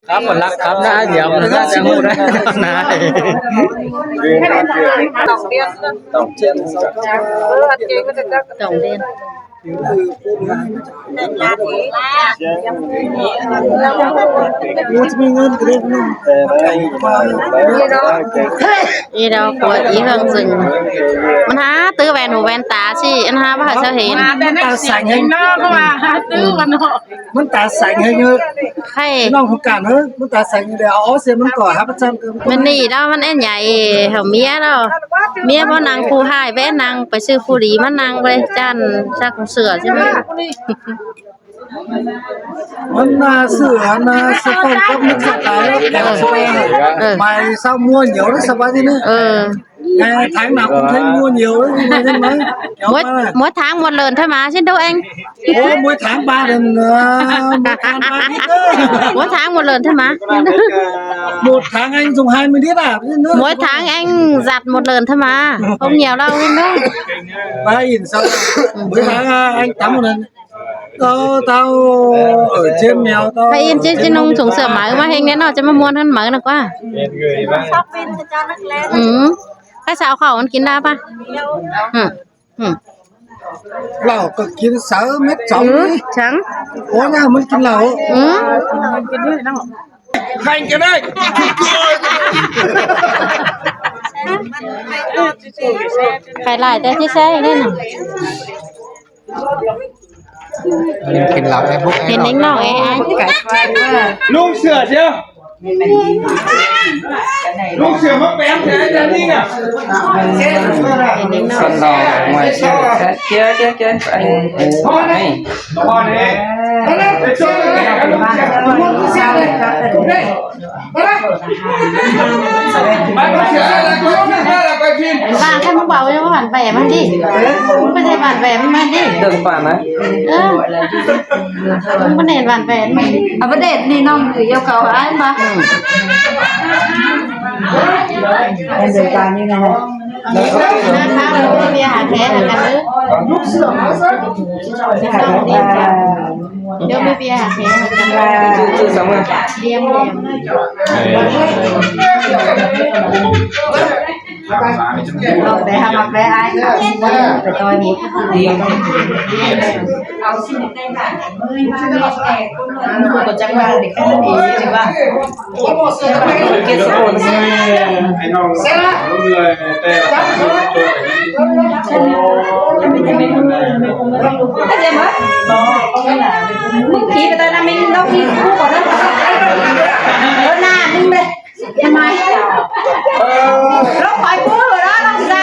ຄັບ ມັນລັກຄັບນະ ດຽວມັນໜ້າຈະຮູ້ໄດ້ນະ. ສອງເດືອນ ສອງເດືອນ ສອງເດືອນ. ອີດອກກວດອີເຫິງຊຶງ ມັນຫາຕື້ແວ່ນຫູແວ່ນຕາຊິ ອັນຫາບໍ່ໃຫ້ເຂົາເຫັນ ມັນຕາແສງແຮງເນາະ ເຂົາວ່າຫາຕື້ມັນເນາະ. ມັນຕາແສງແຮງເອີ ໃຜ ນ້ອງຜູ້ການເອີ ມັນຕາແສງແຮງເອີ ເອົາເສຍມັນກໍຫາປະຈຳກັນ. ແມ່ນນີ້ດອກ ມັນແອນໃຫຍ່ເຮົາເມຍດອກ ເມຍບໍ່ນັ່ງຜູ້ຮ້າຍແວ່ນັ່ງ ໄປຊື້ຜູ້ດີມານັ່ງເວີຍ ຈານຊັກເສື້ອຊິມາ ມັນໜ້າເສື້ອ ໜ້າສະເປົນກັບນຶກສະຕາຍ ເອີ ເອີ ໄປເຊົາມົວໜຽວ ສະບາຍດີເນາະ ເອີ. ແຕ່ທາງໜ້າຄົນໄທມົວໜຽວເລີຍ ເຫັນໄໝ? ໝວຍ ໝວຍທາງໝວດເລີນໄທມາຊິນໂດເອງ. ໂອ້ ໝວຍທາງບາດນັ້ນ ເອີ ໝວຍທາງບາດນີ້ເດີ ໝວຍທາງໝວດເລີນໄທມາ ໝວຍທາງເອງສົງຫາຍມື້ນີ້ລະ ໝວຍທາງເອງຈັດໝວດເລີນໄທມາ ຄົນໜຽວລາວນີ້ເດີ ບາຍອິນເຊົາ ໝວຍທາງເອງຕຳນັ້ນ. ເອີ ເຕົາ ເອີ ເຈມແມວເຕົາ ໃຜອິນຈິ ຈິນຸ່ງຖົງເສື້ອໝາມາເຮັງແນ່ເນາະ ຈະມາມ່ວນຫັ້ນໝານະກວ່າ. ອືມ ໃຜສາວເຂົ້າມັນກິນໄດ້ປະ? ອືມ ອືມ ເຫຼົ້າກໍກິນເສີເມັດສອງ ອືມ ຈັ່ງ ໂອ້ຍ ມັນກິນເຫຼົ້າ ອືມ ກິນດ້ວຍເນາະ ໃຄກໍໄດ້ ໃຄຫຼາຍແຕ່ທີ່ແຊເດ້ນະ. ກິນເຫຼົ້າແອບຸກ ເຫັນເດັກນ້ອຍແອ ລຸງເສື້ອເຊຍ ລຸງເສື້ອມາແປງແທ້ອັນນີ້ນະ ເຫັນເດັກນ້ອຍ ເຈ ເຈ ເຈ ອັນນີ້ ພໍ່ນີ້ ພໍ່ນີ້ ໄປຊົນກັນແລ້ວ ລຸງເສື້ອ ມາເບິ່ງເສື້ອແລ້ວກໍລົງມາແລ້ວໄປພິມ ວ່າຄັນມຶງເວົ້າຢ່າມາຫວັ່ນແຫວະມັນຕິ ມຶງໄປໃສ່ຫວັ່ນແຫວະມັນຕິ ເດີນປ່ານະ ເອີ ມຶງບໍ່ແມ່ນຫວັ່ນແຫວະມັນ ອາປະເດດນີ້ນ້ອງຢູ່ເຈົ້າເກົ່າອ້າຍມາ ເປັນເດີນປ່ານນີ້ນະ ເບຍຫາແທ້ນຳກັນເດີ ເດີ ເບຍຫາແທ້ນຳກັນ ຊື່ ຊື່ສັງ ລຽມ ລຽມ. ແຕ່ຫາກແປອ້າຍ ແຕ່ຕອນນີ້ ເອົາຊິໃນບ້ານ ເອີ ມັນກໍຈັກວ່າເດັກນັ້ນເອງຊິວ່າ ເກັດສະໂກນ ເຂົ້າໃຈບໍ່? ມຶງຂີ່ໄປຕານນຳແມ່ງ ລອງຂີ່ຄູ່ກ່ອນນະ ເອີ ໜ້າມຶງເດ້. ທຳໄມ? ເອີ ລົງຄອຍປູເດີ ລອງຊາ.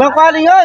ມາກວ່ານີ້ເອີຍ.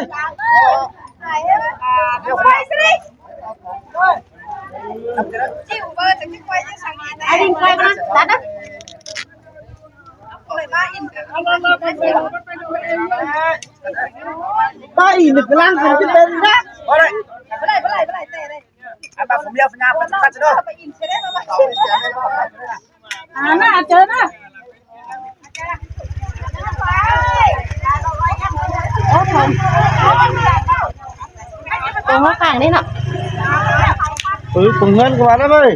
Tông nó phẳng đi nọ. ເອີຍ ເພິ່ນເຮືອນກໍວ່າໄດ້ເວີຍ.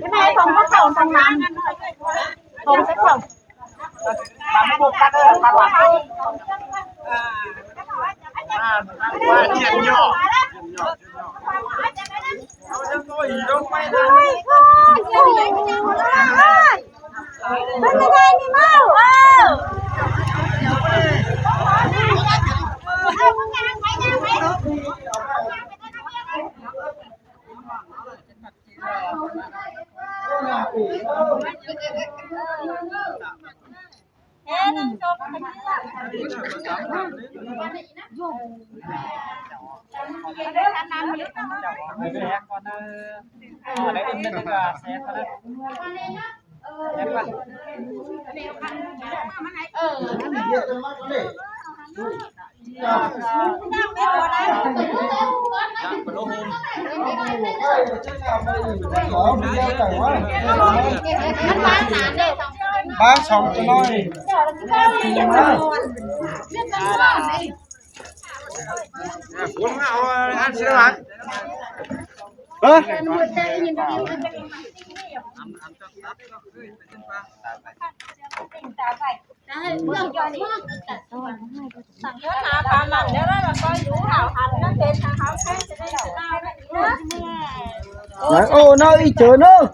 Ô, nó ít chữ nữa.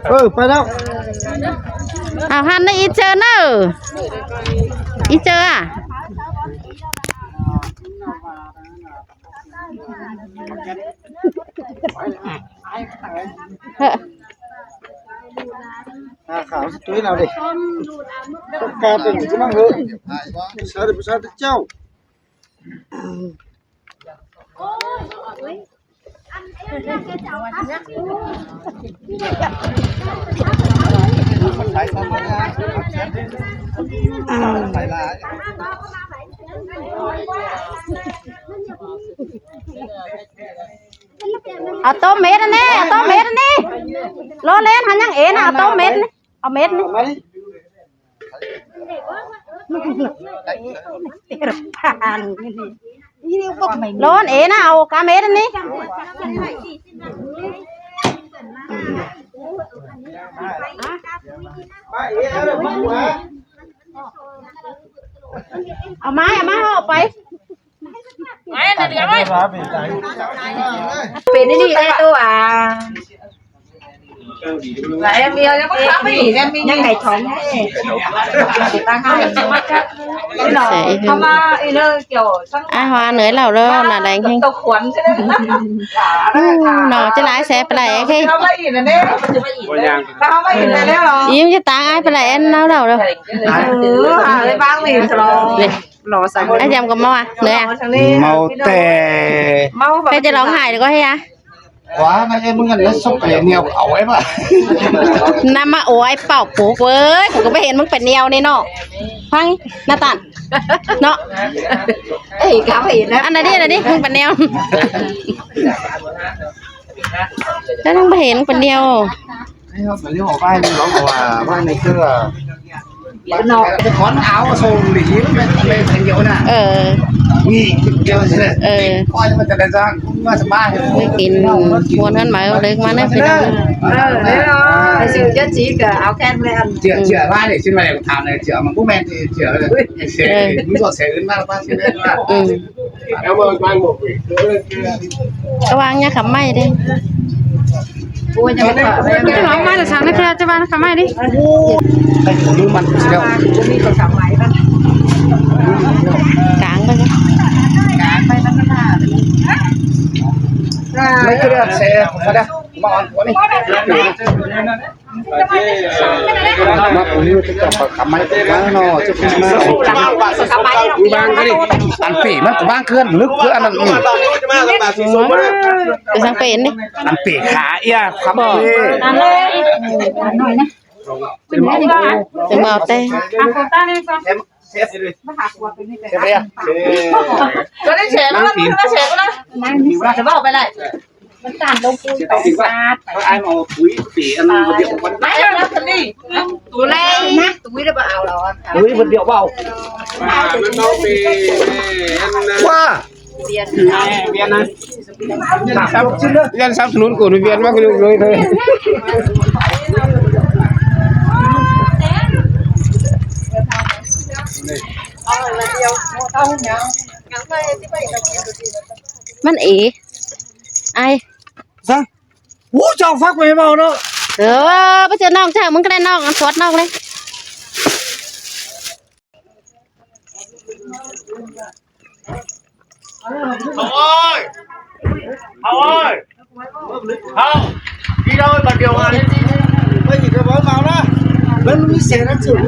ເອີ ໄປແລ້ວ. ເອົາ ຫັ້ນນະ ອີເຈີເນີ ອີເຈີອະ. ຫາຂາວສະຕຸ້ຍລາວເດ້. ກາເປັນຜູ້ນຳເອີ ສາທຸ ສາທຸເຈົ້າ. ເອົາຕົ້ມເມັດອັນນີ້ ເອົາຕົ້ມເມັດອັນນີ້. ລໍເລນຫັ້ນຍັງເອນະ ເອົາຕົ້ມເມັດນີ້ ເອົາເມັດນີ້. ໂລນເອນະ ເອົາກາເມັດອັນນີ້. ເອົາໄມ້ ເອົາໄມ້ເອົາອອກໄປ. ເປັນນີ້ແຫຼະໂຕອາ ແອມມີຍັງບໍ່ທັນໄດ້ອີກ ແອມມີຍັງໄດ້ຖອງໃຫ້ຕັ້ງໃຫ້ເນາະ. ເຂົ້າມາອີເລີກ່ຽວ ອ້າຍຫວານເອີຍ ເລົ່າເດີ ໜ້າແດງແຮງ ຕົວຂວັນໃຊ່ໄໝ? ເນາະ ຈະຫຼາຍແຊປະໄຫຼ ໂອເຄ ເຂົ້າມາອີກນັ້ນເດ້ ບໍ່ຍັງ ເຂົ້າມາອີກແລ້ວເນາະ. ອີມຈະຕາງອ້າຍປະໄຫຼ ເອົາເດີ ເອີ ຫາໄດ້ບ້າງນີ້ ລອ ລອໃສ່ ອ້າຍຈຳກໍເມົາອະ ເໜືອ ເມົາແຕ່ ເຮັດຈະຮ້ອງໄຫ້ກໍເຮັດອະ. ວ່ານາຍເອີຍ ມຶງອັນນັ້ນສົກເປັນແນວເອົາໄວ້ບໍ່ ນຳມາ. ໂອ້ຍ ເປົ່າປຸກເວີຍ ກູກໍບໍ່ເຫັນມຶງເປັນແນວນີ້ເນາະ. ຟັງນາຕານເນາະ ເອີຍ ກະບໍ່ເຫັນນະ ອັນນັ້ນດິ ອັນນັ້ນດິ ມຶງເປັນແນວ ແລ້ວນາງບໍ່ເຫັນເປັນແນວ. ໃຫ້ເຮົາໄປລ້ຽວເອົາໄວ້ນຳເນາະ ເພາະວ່າໄວ້ໃນເຄືອ ເນາະ ແຕ່ຂອນເອົາສົ່ງດີ ມັນເປັນ ເປັນດຽວນະ. ເອີ ນີ້ດຽວຊິ ເອີ ຄອຍມັນຈະໄດ້ສ້າງ ມັນສະບາຍ ກິນມ່ວນກັນມາເລີຍ ມາເດີພີ່ນ້ອງ. ເອີ ແນ່ນອນ ໄປຊິເຈັດສີກະເອົາແຄນແລ້ວ ເຈື່ອ ເຈື່ອຫຼາຍເດ້ ຊິມາຖາມເຈື່ອ ມັນບໍ່ແມ່ນເຈື່ອເລີຍ ເອີ ມັນກໍເສຍເງິນມາລະບາດຊິແມ່ນວ່າ ອືມ ກະວາງຍາຂຳໄມ້ເດ້. ໂອ້ຍ ຍັງບໍ່ອອກມາຈາກສັງເທື່ອ ຈະວ່າຄຳໃໝ່ດິ ໄດ້ຂອງມັນແລ້ວ ກາງໄປ ກາງໄປ ມັນກໍຖ້າ ມັນຄືແບບແຊ ມາອ່ອນກວ່ານີ້ ມາຕົງນີ້ຈະປາກຄຳໃໝ່ມາເນາະ ຈະມາ ອັນເປມັນກະບາງເກີນ ລຶກຄືອັນນັ້ນ ອືມ ເປັນສັງເປນີ້ ອັນເປຂາເອີຍ ຄຳເປ ເປັນບ່າວແຕ່ ຈະເວົ້າໄປໄດ້ ມັນຕາມລົງປຸຍໄປຊາດໄປ ອ້າຍມາເອົາປຸຍເປອັນນັ້ນດຽວ ໄປແລ້ວຄັນນີ້ ຕູແລ ຕຸ້ຍໄດ້ບໍ່ເອົາແລ້ວ ຕຸ້ຍບໍ່ດຽວເວົ້າ ມັນເອົາເປ ວ່າ ວຽນນະ ວຽນນະ ຢ້ານສະໜັບສະໜູນໂກນວຽນມາຄືເລີຍ ມັນເອ ອ້າຍ ຊະ ໂອ້ ເຈົ້າຟັກໄປເວົ້າເນາະ ເອີ ໄປເຈີນອກເຈົ້າ ມຶງກໍໄດ້ນອກ ສວດນອກເລີຍ ເອົາເອີຍ ເອົາເອີຍ ເອົາ ພີ່ນ້ອງບັດດຽວກັນ ໄປອີກກໍບໍ່ເມົານະ ມັນມີເສຍນະ ຖືກ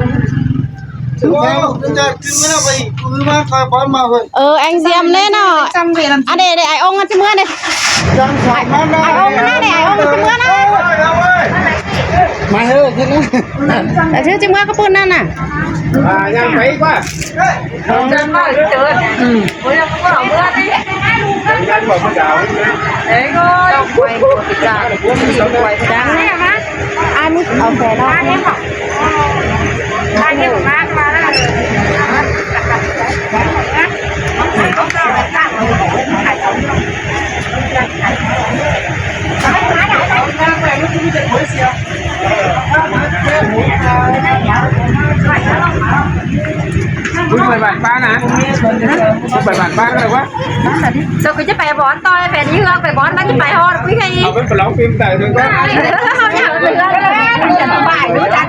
ເອີ ແອງຊຽມເດ້ເນາະ ອັນເດ ເດ ອ້າຍອົງຊິເມືອເດ້ ອ້າຍອົງນະເດ ອ້າຍອົງຊິເມືອນະ ມາເຮີ້ ຂຶ້ນ ແຕ່ຊື່ຊິເມືອກະປຸ້ນນັ້ນນະ ອ່າ ຍ່າງໄປກວ່າ ອືມ ເອີຍ ເຈົ້າໄປກວດກາ ໄປກວດກາ ອັນນີ້ເອົາແຟນອອກ ໄປບ້ານປ້ານະ ໄປບ້ານປ້ານະ ເຈົ້າຄືຈະໄປບ່ອນຕໍ່ ແຟນເຮືອໄປບ່ອນ ມັນຈະໄປຮອດ ຄຸຍໃຫ້ອີກ ເອົາໄປລອງຟິມໄດ້ເດີ ເຮົາຢາກໄປເຮືອ ສະບາຍຢູ່ຈັກ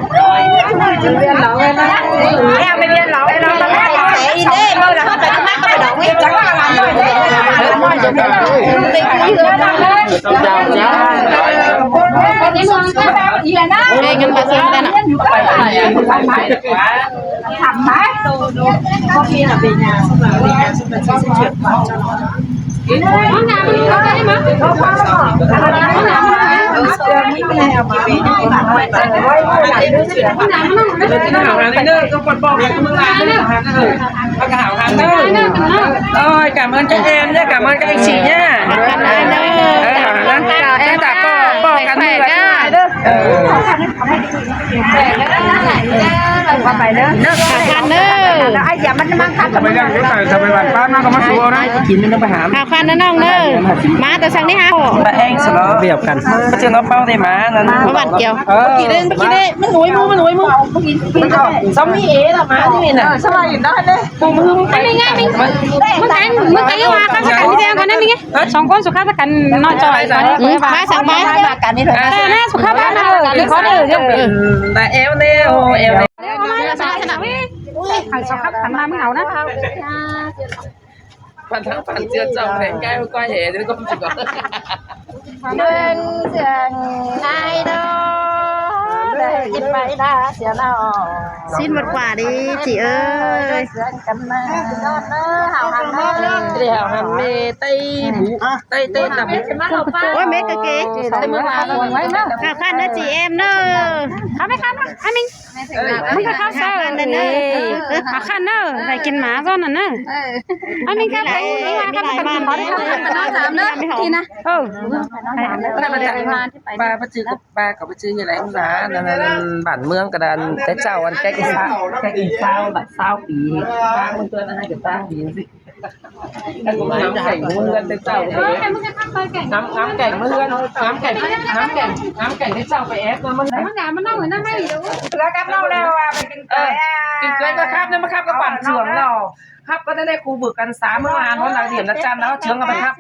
ແອວໄປວຽນເຮົາໄປເນາະ ໄປເດ້ ມື້ລະເຮົາໄປມາກໍໄປດອກເວດຈັກ ເປັນກັນປະເຊີນກັນນະ ໂອ້ຍ ກາເມີນກະແອມເດີ ກາເມີນກະເອັກຊີເດີ ເອີ ເອົານະ ເຈົ້າແອມ ເຈົ້າ ເຈົ້າ ເຈົ້າ ເອີ ໄປເດີ ເດີ ຂ້າວຄັນເດີ ໄອ້ຢາມັນມັງຄັນ ຈະໄປຢ້ານຢູ່ໃສ ຈະໄປບ້ານປ້າມາກໍມາສູ່ເອົານະ ກິນນຳໄປຫາ ຂ້າວຄັນເດີນ້ອງເດີ ມາແຕ່ສັງນີ້ຫາ ມາແອງສະເນາະ ລະບຽບກັນ ເຈົ້າເອົາເປົ້າໄດ້ມານັ້ນ ມາວັດກ່ຽວ ເອີ ກິນເດ້ ກິນເດ້ ມັນໜຸຍມື ມັນໜຸຍມື ຊຳມີເອລະ ມານີ້ນະ ເອີ ສະບາຍດີເດີ ປູມື ໄປ ໄປ ໄປ ໄປ ສອງຄົນສຸຂະຕະກັນນ້ອຍຈ່ອຍ ອືມ ໄປ ໄປ ໄປ ໄປ ເອີ ນະ ສຸຂະບ້ານນະ ເອີ ໄດ້ແອວແນວ ແອວແນວ ໃຫ້ສອງຄັນມາ ມຶງເອົານະ ພັນທັງພັນເຊື່ອເຈົ້າແຂງໃກ້ກໍແຫ່ເດີກໍຊິກໍ ເບິ່ງເຊື່ອງນາຍດອກ ໄດ້ກິນໄປນາເສຍເນາະ ຊີ້ນໝົດກວ່າເດ້ຈີເອີຍ ເຊື່ອງກັນມາ ເດີ ເຮົາຫັນເດີ ເດຽວຫັນແມ່ໄຕ້ ໄຕ້ ໄຕ້ຕຳ ໂອ້ຍ ແມ່ກະເກ ແຕ່ມື້ວານ ຂ້າວຄັນເດີຈີເອັມເດີ ເຂົ້າໄປ ເຂົ້າໄປ ອາມິງ ມຶງກໍເຂົ້າໃສ່ ເອີ ເອີ ເຂົ້າຄັນເດີ ໄດ້ກິນໝາຊ້ອນນັ້ນເດີ ເອີ ອັນນີ້ກໍໄປ ໄປນອນສາມເດີ ທີ່ນະ ເອີ ໄປນອນສາມເດີ ປາປະຈື່ກັບປາກໍບໍ່ຈື່ຫຍັງຫຼາຍນະ ບ້ານເມືອງກໍດານ ແຕ່ເຈົ້າອັນແກ້ກິນຊາ ແກ້ກິນຊາວ ບັດຊາວປີ ປາມັນຕົວນັ້ນໃຫ້ກັບຊາວປີ ນ້ຳແກງເມືອງແຕ່ເຈົ້າ ນ້ຳ ນ້ຳແກງເມືອງ ນ້ຳແກງ ນ້ຳແກງ ນ້ຳແກງແຕ່ເຈົ້າໄປແອບນຳມັນ ມັນໜາ ມັນເນົ່າ ມັນເນົ່າ ເຫຼືອກັບເຮົາແລ້ວວ່າໄປກິນ ເອີ ກິນເກືອຍກໍຄັບ ນ້ຳມາຄັບກໍປັ່ນສວນເນາະ ຄັບກໍໄດ້ຄູ່ບຶກກັນສາມມື້ ຫານຮອດຫຼັງດຽມນະຈັນ ແລ້ວເຊື່ອງກັນໄປຄັບ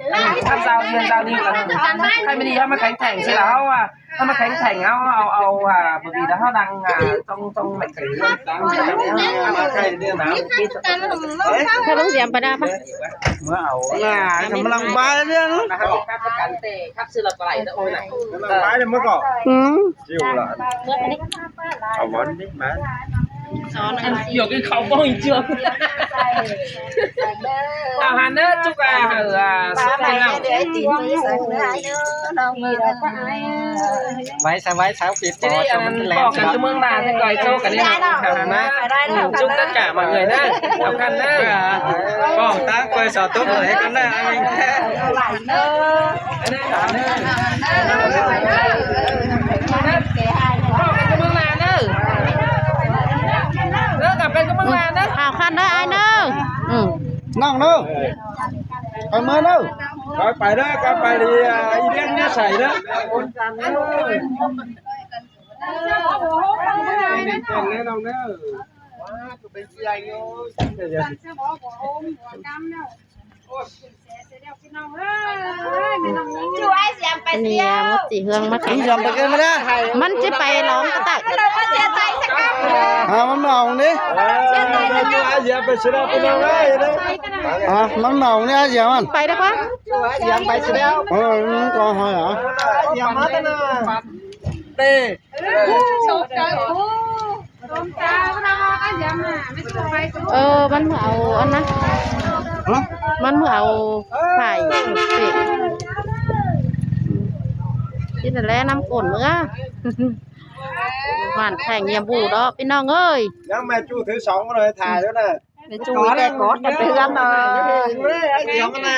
ຄັບຊາວດຽນຊາວດີກັນ ໃຫ້ມັນດີ ໃຫ້ມັນແຂງແຂງຊິລະ ເຮົາວ່າ ເຮົາມາແຂງແຂງ ເຮົາ ເອົາ ເອົາ ອ່າ ບະບີດາເຮົາດັງ ອ່າ ຕ້ອງ ຕ້ອງແຂງ ເຮົາລົງສຽງປະດາປະ ເມື່ອເອົາ ກຳລັງບາຍເລື່ອງ ຄັບຊິລະປະໄລເດີ ກຳລັງບາຍເລີຍ ເມື່ອກໍ ອືມ ຊິວລະ ເອົາວັນນີ້ມາ ສອນອັນ ຢາກກິນເຂົ້າບໍ່ອີກເທື່ອ ເອົາຫັນເດີ ຈຸກ ອ່າ ເອີ ສຸກໃຫ້ເຮົາ ໄວ້ຊະ ໄວ້ຊະ ປິດ ທີນີ້ ອັນນັ້ນ ບອກກັນເມືອງນາ ແຕ່ກ່ອຍໂຕກັນນີ້ນະ ຈຸກຕັດກະມາເອີຍນະ ເອົາກັນນະ ປ້ອງຕາງກອຍສາວຕົບເລີຍກັນນະ ເອີ ກັບເປັນກຳລັງແຮງເດີ ເອົາຄັນເດີອ້າຍເດີ ອືມ ນ້ອງເດີ ໄປເມືອເດີ ໄປ ໄປເດີ ກັບໄປດີ ອີເດນຢູ່ໃສເດີ ຈູອ້າຍສຽມໄປ ອັນນີ້ ສຽມ ມັນຊິເຮືອງມາ ມັນຊິໄປລອງກະຕັກ ຫາມັນມາເອົານີ້ ຈູອ້າຍສຽມໄປຊິແລ້ວ ພີ່ນ້ອງເອີຍ ຫາມັນມາເອົານີ້ ອ້າຍສຽມມັນ ໄປເດີກວ່າ ຈູອ້າຍສຽມໄປຊິແລ້ວ ເອີ ມັນກໍຫາຍ ສຽມມາແຕ່ນາ ເຕ ເອີ ມັນເອົາອັນນັ້ນ ຮະ ມັນເອົາໄຟເຕະ ກິນແລ້ວນຳກົ້ນເມືອ ຫວານແຂງຍາບູດອກ ພີ່ນ້ອງເອີຍ ຍັງແມ່ຈູຖືສອງ ບໍ່ໄດ້ຖ່າຍຢູ່ນະ ແມ່ຈູແກ່ກອດກັນໄປເຮືອນເນາະ ດຽວມັນນະ